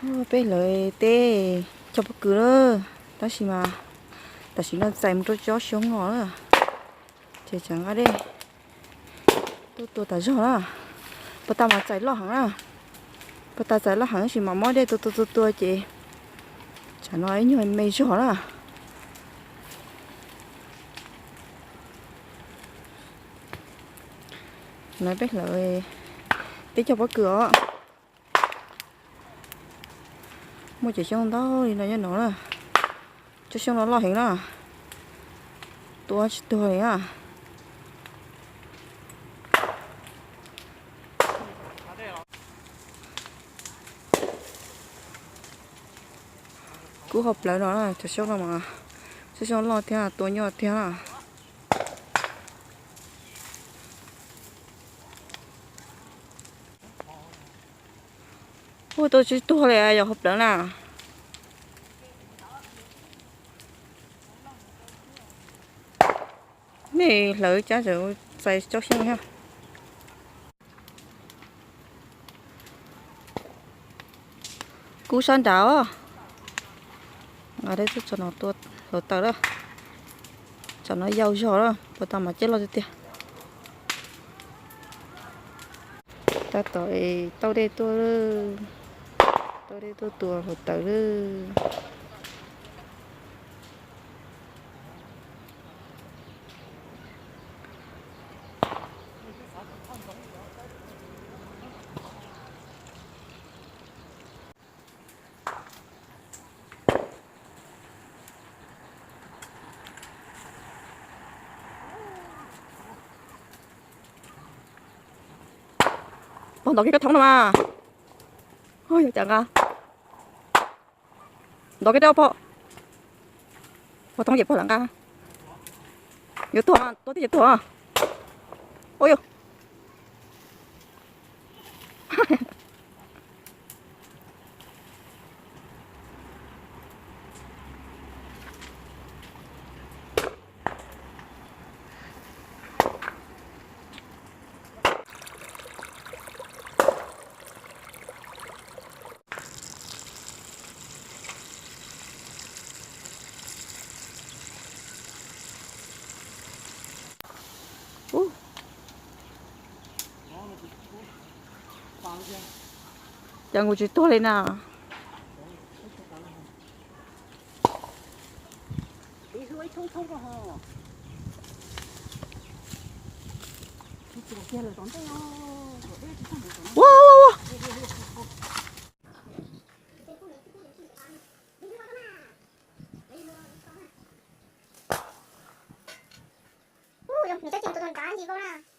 Peb hlawv teb cog pob kws lawm, tab sis mas tam sim no txais mus rau tsob xyoob no lawm, ces tsam nqa dej tuaj tua tas zog na. Puag ta mas txais loj heev na, puag ta txais loj heev tab sis mas muab dej tua tua tua tua ces tsam no ib nyuag me zog na. No peb hlawv teb cog pob kws os. Muaj cov xyoob ntau li no nyob no na. Tsob xyoob no loj heev na, tua tsis tuag li na. Kub hauv plawv no, cov xyoob no mas tsob xyoob loj thiab tua nyuaj thiab na. Ua tua tsis tuag li yog hauv plawv na. Nej hlawv cab txais tsob xyoob thiab. Kub sab nrad os. Nqa dej tuaj tso no tua hluav taws lawm. Tsam no yau zog lawm, puas tau mas ceb loj tiag tiag. Tab tom es tau dej tuaj, tau dej tuaj tua hluav taws lawm. Pog ntov kiag cov thoob no mas. Yog cas nqa. Ntov kiag rau pog. Pog thoob ces pog lam nqa. Yuav tuag, tua tib ces tuag. Ua yog. Cas nkaus tsis tuag li na. Ua, ua, ua. Nws twb tsis mus tua tus nrad ntsis vau na.